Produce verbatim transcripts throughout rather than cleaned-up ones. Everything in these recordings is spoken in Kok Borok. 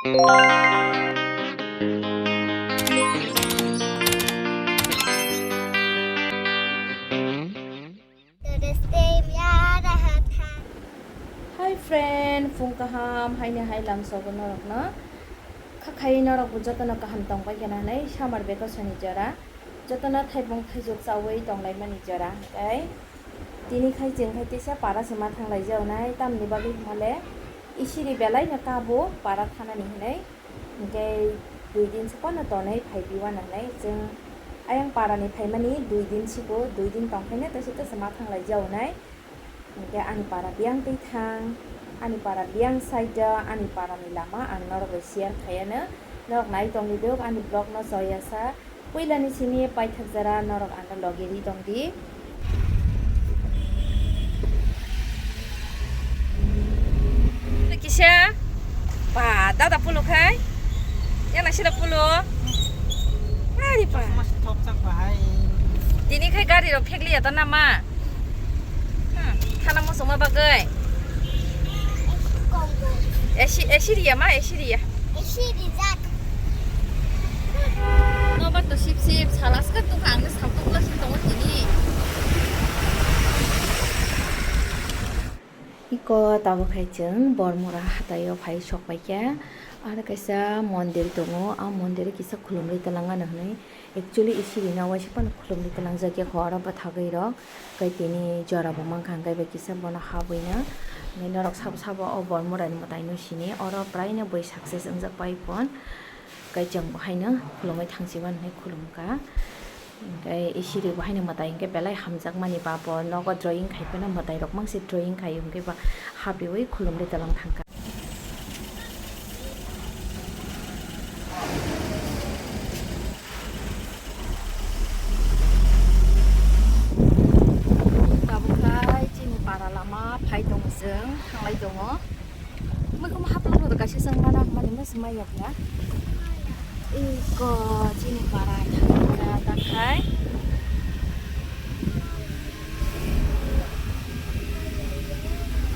Hi friend, phung kaham, haini hai lamsogo norokno. Kha khai norokbo jotono kaham tongbai khe na hinwi summer vacation ni jora. Jotono thaipung thaijuk chaui tonglaimani jora. Tei tini khai chwng khai teisa para se ma thanglai jaonai, tamni bagwi hwnmale isiri belai no kabo para thanani hinwi. Hinkhe dui din se pono tonwi phai biwana hinwi chwng ayang para ni phaimani dui din siko, dui din tongkhaina teisa teisa ma thanglai jaonai. Hinkhe ani para biyang twi thang, ani para biyang side o, ani para ni lama ang norok bai share khaiya no. Norok nai tongdi dok ani vlog no choyasa. Puila ni simi paithak jora norok ano logi ri tongdi. Kisa ba dada pulo khai. Yana sida pulo. Ari pa. Tini khai gari rok phek liya ta nama. Hmm, thana mo songma bagwi. Esi, esi riya ma, esi riya. Esi rijak. Nobar to sip sip, salas ka tu hang sa tu plus to tini. Iko tabuk hai chwng Bormura hataio phai sok paikha. Aro kaisa mondir tongo, a mondir kisa khulumri twlang ano hinwi. Actually, isiri no waisa phano khulumri twlangjak ya kho oro bwthagwi rok. Kai tini jora bo mankha, hwnkhe bai kisa bono habwi no. Hwnkhe norok sabo sabo o Bormura ni mwtai no sini. Oro prai no bui success wngjak pai phon. Kai chwng bo haino khulumwi thangsi mani hinwi khulumkha. Hwnkhe isiri bo haino mwtai hwnkhe belai hamjakmani ba bo nogo drawing khai phano mwtai rok mangsi drawing khai hwnkhe ba habiwi khulumri twlang thangkha. Tabuk khai chini para lama phai tongo chwng, thanglai tongo. Mui khumu hapla rw kaisa chwng mana mani mui se mai yakya. Iko chini para thangkha ta khai.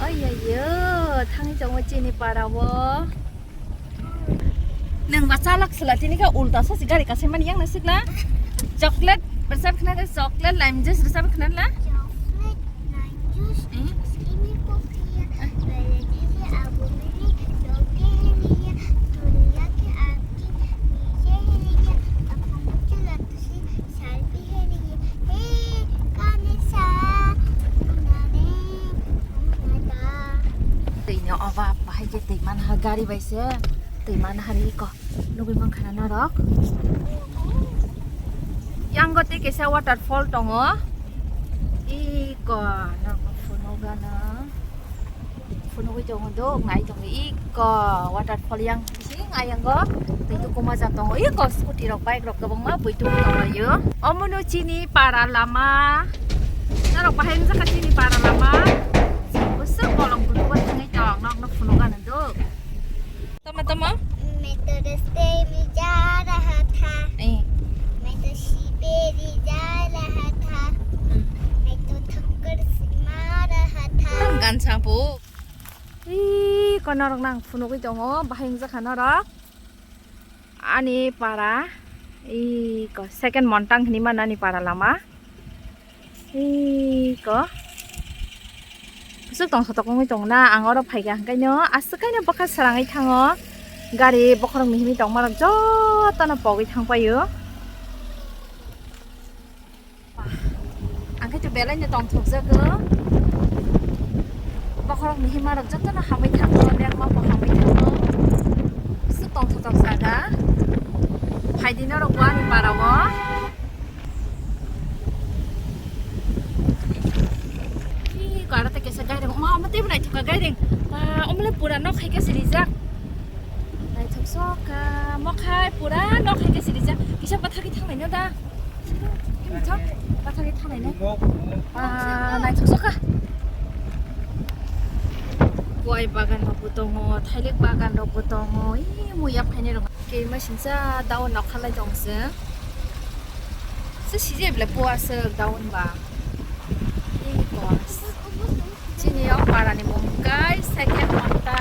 Ai, ai, yo, thangwi tongo chini para o. Nwng ba chalak sila tini khe ulta sa si gari kasai mani yang na sikla. Chocolate rwchap khna de, chocolate lime juice rwchap khna la. Chocolate, lime juice, eh? Simi kokhiya, bele dili abu mili, doge liya, tuliya ke aki, nije liya, apang chula tusi, salpi liya, eh, kanisa, unare, unada. Twi ni obab, bahai khe twi manha gari bai se, twi manha ri ko. Nugwi mankha na norok. Yang go tei kaisa waterfall tongo. Iko norok phunukgana. Phunugwi tongo do, nai tongo. Iko waterfall yang bising ayang go. Tei tu kuma ja tongo. Iko scooty rok, bike rok kwbangma bui tu tongo yo. Omono chini para lama. Norok bahai wngjakha chini para lama. Bwswk bolong butugo thangwi tong, nokno phunukgana do. Tama, tama. मैं तो रास्ते में जा रहा था। Eh. मैं तो शिबेरी जा रहा था। Hmm. मैं तो ठक्कर से मार रहा था। Gan sapo. Ih, ko norok nang phunugwi tongo, bahai wngjakha norok. Ani para, ih, ko second montang hinwi mano ani para lama. Iko. Bwswk tongsa tokongwi tongna, ang oro phaikha hwnkhe no aswk kaino bwkha srangwi thango. Gari bokhorok ni himwi tongmarok jotono pogwi thangpaio. Ang khe to belai no tongthokjago. Bokhorok ni himmarok jotono hamwi thango, lekma bo hamwi thango. Bwswk tongthotok jaga. Phaidi norok bo ani para o. Ih, kara tei kaisa gairing. Ma, omo tei bo naithok kha gairing. Ba, omo le pura nok hai khe se rijak. Naithok sok kha, mo khai pura nok hai khe se rijak. Kisa bathagwi thanglai no da. Naithok, bathagwi thanglai no. Ba, naithok sok kha. Kuai bagan rok bo tongo, thailik bagan rok bo tongo. Ih, muya phainai rok. Keima singsa daun nok khalai tong se. Se sije bele po aswk daun ba. Ei po. Chini o para ni mung kai second monta.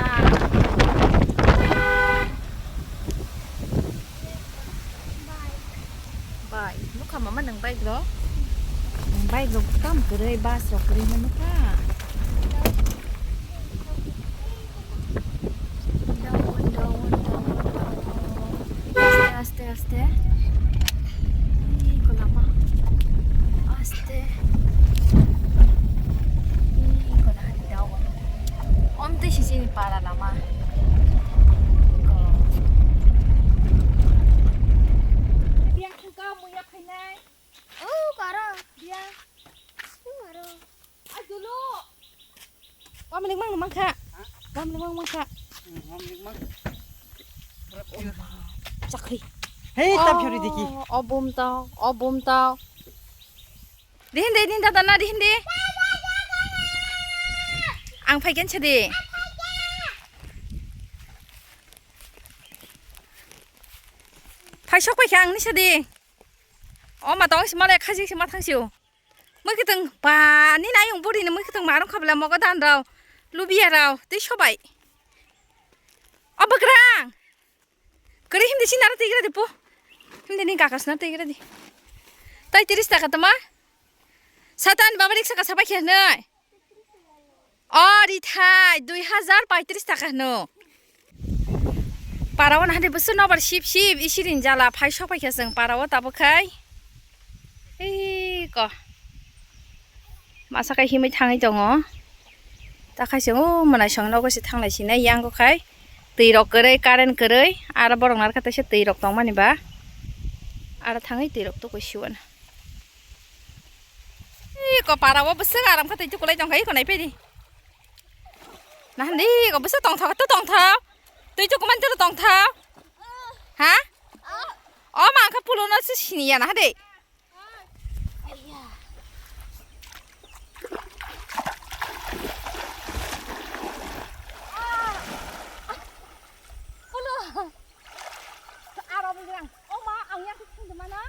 Rok tam kwrwi, bus rok kwrwi hwnwi kha. Down, down, down, down. Aste, aste, aste. Ih, ko lama. Aste. Ih, ko lama down. Om twi sisini para lama. Ko. Biang khuka muya phainai. Oh, karo. Biang. Oh, karo. Wamling mang mang kha. Wamling mang mang kha. Chakri. Hei, tam phiyori diki. Obum tau, obum tau. Dihin de, dihin dada na, dihin de. Ang phaiken chadi. Phai sok phai kha ang ni chadi. O ma tong si male khajik si ma thang siu. Mui kwtwng ba ni nayung buri ni mui kwtwng marung khabla mogo dan rao. Lubia rao tei sobai. O bakrang. Kari hindi si nara tigra di po. Hindi ni kakas na tigra di. Tai tiris taka tama. Satan baba riksa ka sabai khe nai. O rithai dui hajar paitris taka hwno. Para o nahadi bwswk nobar sip sip isirin jala phai sok phaikha chwng para o tabuk khai. Ei ko. Masa kai himwi thangwi tongo. Ta khai chwng o mwnai song nogo se thanglai sinai yango khai. Twi rok kwrwi current kwrwi aro borok narwkha teisa twi rok tongmani ba. Aro thangwi twi rok tukui siwana. Ih, ko para o bwswk aram kha twi tukulai tongkha, ih, ko naiphai di. Nahan di, ko bwswk tongthok, tu tongthok. Twi tukuman tu tongthok. Ha? O ma kha pulo no se siniya nahan di. Pulo. Aro bigrang. O ma, ang yak thung de mano.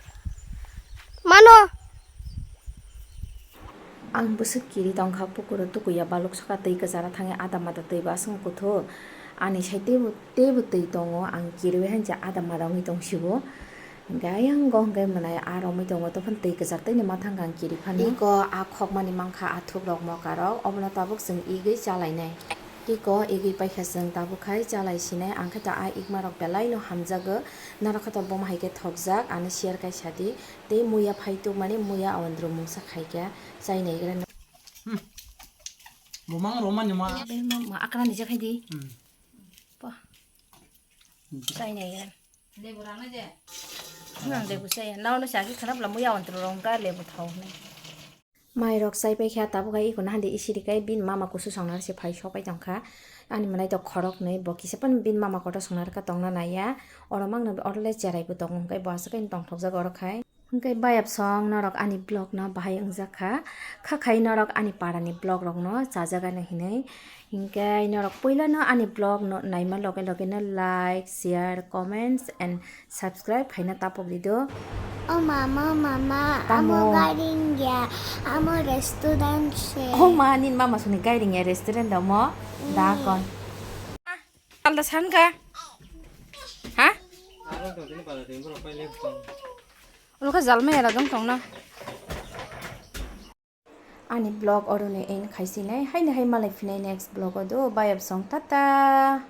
Mano. Ang bwswk kiri tongkha, pukuro tukuya baluk saka twi kwchara thangwi ada mada twi baswk kuthuk. Ani sai teibo, teibo twi tongo, ang kiriwi hancha ada mada wngwi tongsibo. Hinkhe ayang go hinkhe mwnai aro wngwi tongo, tophano twi kwchar twini mathang kang kiri phano. Iko a khokmani mankha athuk rok mokarok, obono tabuk chwng igwi chalainai. Iko igwi paikha chwng tabuk khai chalai sinai, ang khe to a ikma rok belai no hamjago, norok khe to boma hai khe thokjak, ano share kai sadi, tei muya phai tukmani muya awandru mungsa khai khe chainai gra. Hmm. Bo mang roma ni ma. Tei ma, ma akra ni jakhai di. Hmm. Pa. Hmm. Chainai gra. Lebu rana je. Nang lebu chaya. Nao no chagi khana bla muya awandru rong ka lebu thau ne. Mai rok chai pai kha, tabuk hai iko nahandi isiri kai bini mama kusu songnar se phai sok pai tong kha. Ani mwnai to khorok nwi, bo kisa phano bini mama kotor songnar kha tongna nai ya. Oro mang no oro le cherai bo tongo, hwnkhe bo aswk khe tongthok jak oro khai. Hwnkhe bayap song norok ani vlog no bahai wngjak kha. Kha khai norok ani para ni vlog rok no chajak ani hinwi. Hinkhe norok puila no ani vlog no naima loge loge no like, share, comments and subscribe khaina tapok di do. O mama, mama, tamo? Amo gairing ya, amo restaurant se. O ma, nin mama suni gairing ya restaurant do mo? Da kon. Alda san ka? Ha? Ulo kha jalma era dong tong na. Ani vlog oro ni end khai sinai, haino hai malai phinai next vlog o do, bayap song, tata.